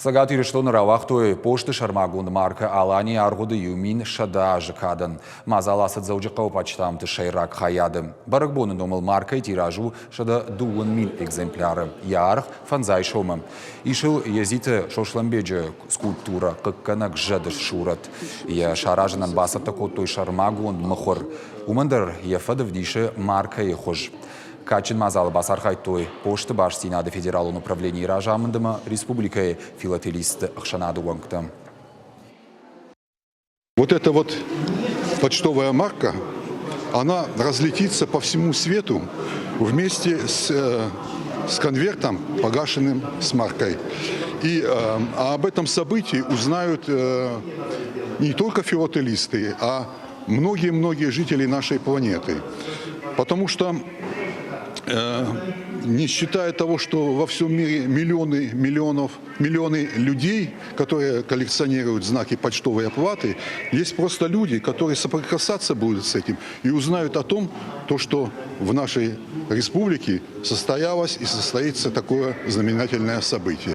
Цӕгат Ирыстоны рауагътой посты сӕрмагонд маркӕ Аланийы аргъуыды 1100 азы кадӕн. Мадзал ацыд Дзӕуджыхъӕуы почтамты сӕйраг хайады. Бӕрӕгбоны номыл маркӕйы тираж у 120 экземпляры. Йӕ аргъ фӕндзай сомы. Ис ыл Едзиты Сослӕнбеджы скульптурӕ «Хъыггӕнӕг зӕды сурӕт». Йӕ саразынӕн бацӕттӕ кодтой сӕрмагонд мыхуыр. Уымӕн дӕр йӕ фӕд ӕвдисы маркӕйы хуыз. Кадджын мадзалы бацархайдтой посты бастдзинады федералон управленийы разамынд ӕмӕ республикӕйы филателистты ӕхсӕнады уӕнгтӕ. Вот эта вот почтовая марка, она разлетится по всему свету вместе с, э, с конвертом, погашенным с маркой. И э, об этом событии узнают э, не только филателисты, а многие-многие жители нашей планеты. Потому что э, не считая того, что во всем мире миллионы, миллионов, миллионы людей, которые коллекционируют знаки почтовой оплаты, есть просто люди, которые соприкасаться будут с этим и узнают о том, то, что в нашей республике состоялось и состоится такое знаменательное событие.